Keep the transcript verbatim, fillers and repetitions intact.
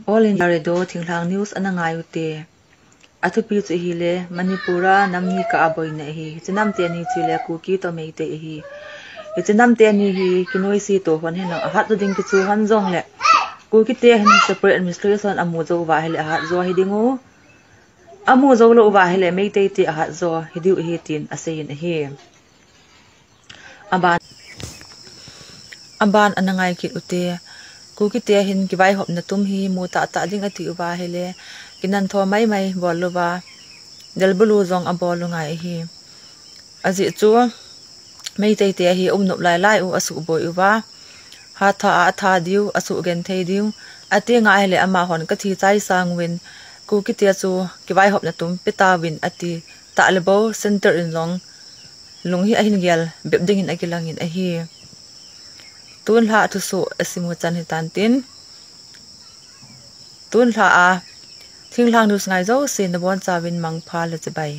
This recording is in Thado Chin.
All India Radio Thinglhang News ana ngai ute. Athupi chu hile, Manipur a nam ni kah a boina ahi. Hiche nam teni chu le Kuki toh Meitei ahi. Hiche nam teni hi kinoise to hon hin ahat jo ding kichu hon jongle, Kuki te hin separate administration amu jou uva hile ahat jo hi ding u. Amu jou lou uva hile Meitei te ahat jo hi diu ahi tin aseiyin ahi. Aban, aban ana ngai kit ute. Kuki te hin kivaihopna tum hi mu tahtah ding ati uva hile, kinan tho maimai bol louva, delbulu jong abol u ngai ahi. Ajeh chu Meitei te hi umnop lailai u asuhboi uva, hatha a atha diu, asuhgenthei diu, ati ngai hile amahon kathi chai sang uvin, Kuki te chu kivaihopna tum pe tauvin ati tah le bou center in jong lung hi ahin gel bep dingin akilangin ahi. Tunlha thusoh asimu chan hitan tin, tunlha a Thinglhang News ngai jouse nabonchauvin mangpha le chibai.